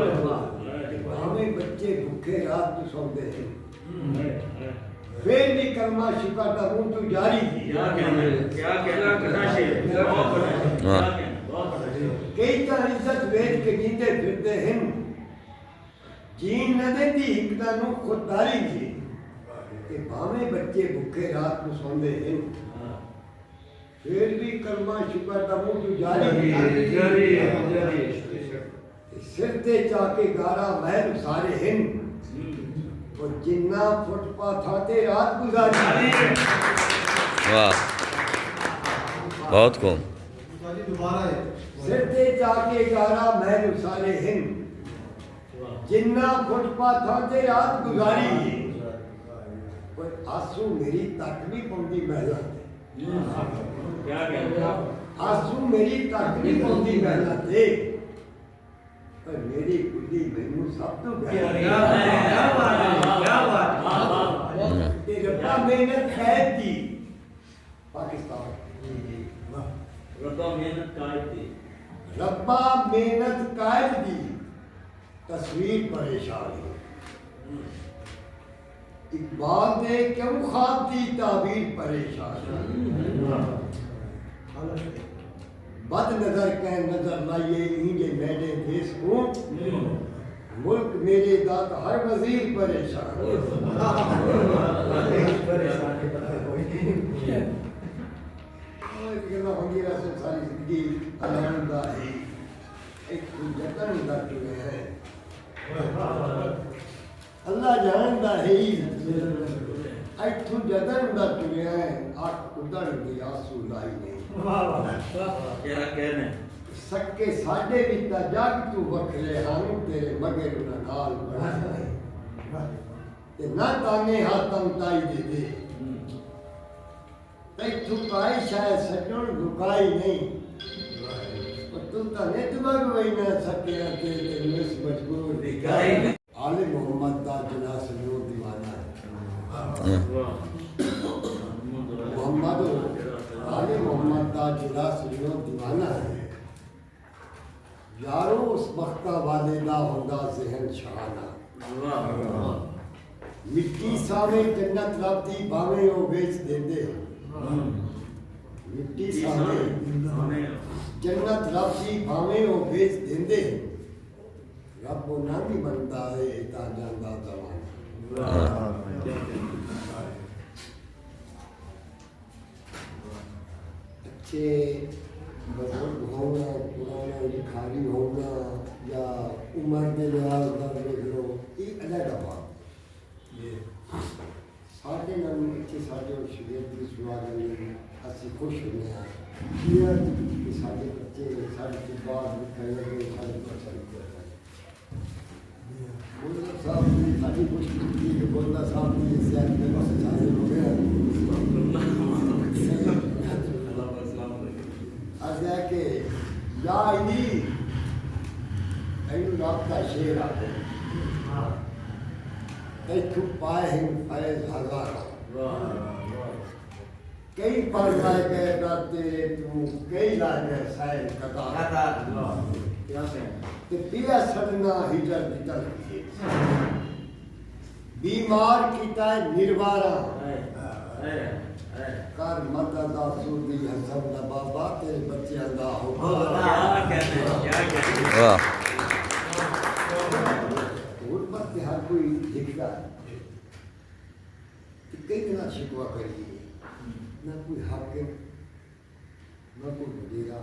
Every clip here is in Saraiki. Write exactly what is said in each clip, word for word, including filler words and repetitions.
بھاویں بچے بکھے رات کوں سوندے ہن، فیر وی کلمہ شکر دا منہ توں جاری ہی۔ کیا کہنا ہے، کیا کہنا، کتنا شعر ہے۔ بہت بڑا ہے۔ واہ۔ کیا کہنا، بہت بڑا ہے۔ کئی تاں عزت ویچ کے ݙیندے پھردے ہن، جین نہ ݙیندی ہکداں نوں خودداری ہی۔ تے بھاویں بچے بکھے رات کوں سوندے ہن، فیر وی کلمہ شکر دا منہ توں جاری ہے۔ جاری ہے، جاری ہے۔ سر تے چا کے گارا محل سارے ہن، او جنہاں فٹ پاتھاں تے رات گزاری۔ واہ، بہت خوب۔ سر تے چا کے گارا محل سارے ہن، جنہاں فٹ پاتھاں تے رات گزاری ہے۔ پر آسو میری تک وی پوندی محلاں تے۔ آسو میری تک وی پوندی محلاں تے۔ پر میری گڈی مینوں سب توں پیاری۔ کیا بات ہے، کیا بات ہے۔ تے ربا محنت قید دی پاکستان۔ ربا محنت قائد دی۔ ربا محنت قائد دی تصویر پریشان ہے۔ اقبال دے کیوں خواب دی تعبیر پریشان ہے۔ بد نظر کہیں نظر لائیے، اینجے میݙے دیس کوں ملک میݙے دا تاں ہر وزیر پریشان۔ پریشان ہے۔ ساری زندگی الاݨ دا ہے، اتھوں جتن دا کیویں ہے۔ اللہ ڄاݨدا ہے، اتھوں جتن دا کیویں ہے، اکھ اݙݨ دی آسو لائی نہیں۔ واہ واہ۔ کیا کہنے۔ سکے ساݙے وی تاں جڳ توں وکھرے ہن، تیݙے مگر انہاں نال بݨائے نہیں۔ تے نہ تانے ہا تنگ تائی دے دے۔ تیتھوں کائی شئے سڄݨ لکائی نئیں۔ او توں تاں نت وڳ ویندیں سکیاں تے، تے مس مجبور دی کائی نئیں۔ آل محمد دا جناح سڄݨو دیوانہ ہے۔ محمد، آل محمد دا جناح سڄݨو دیوانہ ہے۔ یارو اس بختاں والے دا ہوندا ذہن شاہانہ۔ واہ۔ مٹی سانویں جنت رب دی بھانویں او ویچ ݙیندے ہن۔ مٹی سانویں جنت رب دی بھانویں او ویچ ݙیندے ہن۔ رب او نہ وی مندا اے، اتھاں جاندا زمانہ۔ واہ۔ اچھے بزرگ ہووݨ، پراݨے لکھاری ہووݨ یا عمر دے لحاظ نال ویکھ لو، اے علیحدہ بات ہے۔ ساݙے نال اچھے ساݙے شریعت دی سݨا ڳالھیں، اسیں خوش ہوندے ہاں۔ کیوں کہ ساݙے بچے، ساݙے طلباء لکھݨ لڳے، ساݙے بچے لکھݨ لڳے۔ گولڑا صاحب دی ساݙی مشکل تھی کہ گولڑا صاحب دی صحت دے مسئلے حاضر ہو گئے۔ عرض ہے کہ یا علی، اینوں رب دا شیر آکھے۔ تیکوں پائے ہن فیض ہزاراں۔ کئی پڑھ لائے ڳئے در تیرے توں، کئی لائے ڳئے سائل قطار۔ قطار۔ تے پیا سݙنا ہجر دی تلخی اچ۔ بیمار کیتا ہے نروارا۔ کر مدد آسو دی حسن دا بابا، تیرے بچیاں دا ہو۔ واہ۔ غربت تے ہر کوئی لکھدا ہے۔ تے کئی نال شکوہ کریے، نہ کوئی حاکم، نہ کوئی وڈیرا۔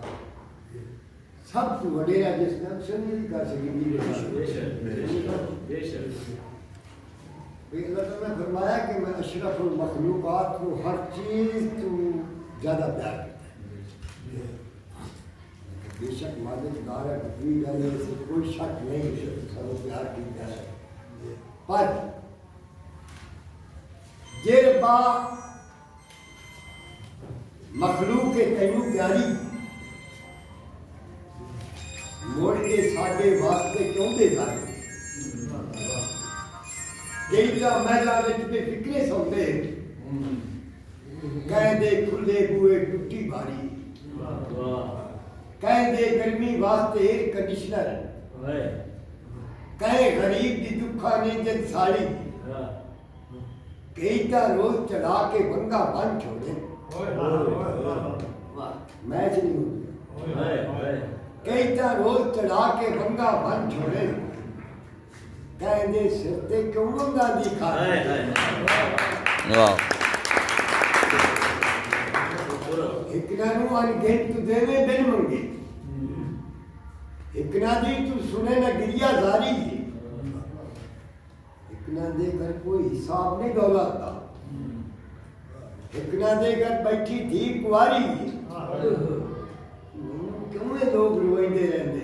سب توں وڈیرا جس نے اکثر نہیں کر سکی، بے شک، بے شک، بے شک۔ بھئی اللہ تعالیٰ نے فرمایا کہ میں اشرف المخلوقات کو ہر چیز تو زیادہ پیار کرتا ہوں۔ بے شک مالک دار ہے، کوئی شک نہیں، سب پیار کیتا ہے۔ پر جیڑھے با مخلوق ہے تینوں پیاری، مڑ کے ساڈے واسطے کیوں دے ظالم؟ جئی تاں محلاں وچ بے فکرے سوندے، کہیں دے کھلے بوئے ٹٹی باری، کہیں دے گرمی واسطے ایئر کنڈیشنر، کہیں غریب دی دکھا نہیں جن ساڑی۔ کئی تاں روز چڑھا کے ونگا ون چھوڑے۔ میچ نہیں ہو گیا۔ کئی تاں روز چڑھا کے ونگا ون چھوڑے۔ کہیں دے سر تے کیوں ونگا دی کھا؟ واہ۔ ہکنا نو ان گن تو دیوے بن منگے۔ ہکنا دی تو سنے نہ گریا زاری۔ ہکنا دے گھر کوئی حساب نہیں دولت دا۔ ہکنا دے گھر بیٹھی دھی کنواری۔ کیوں اے لوگ روئیندے رہندے؟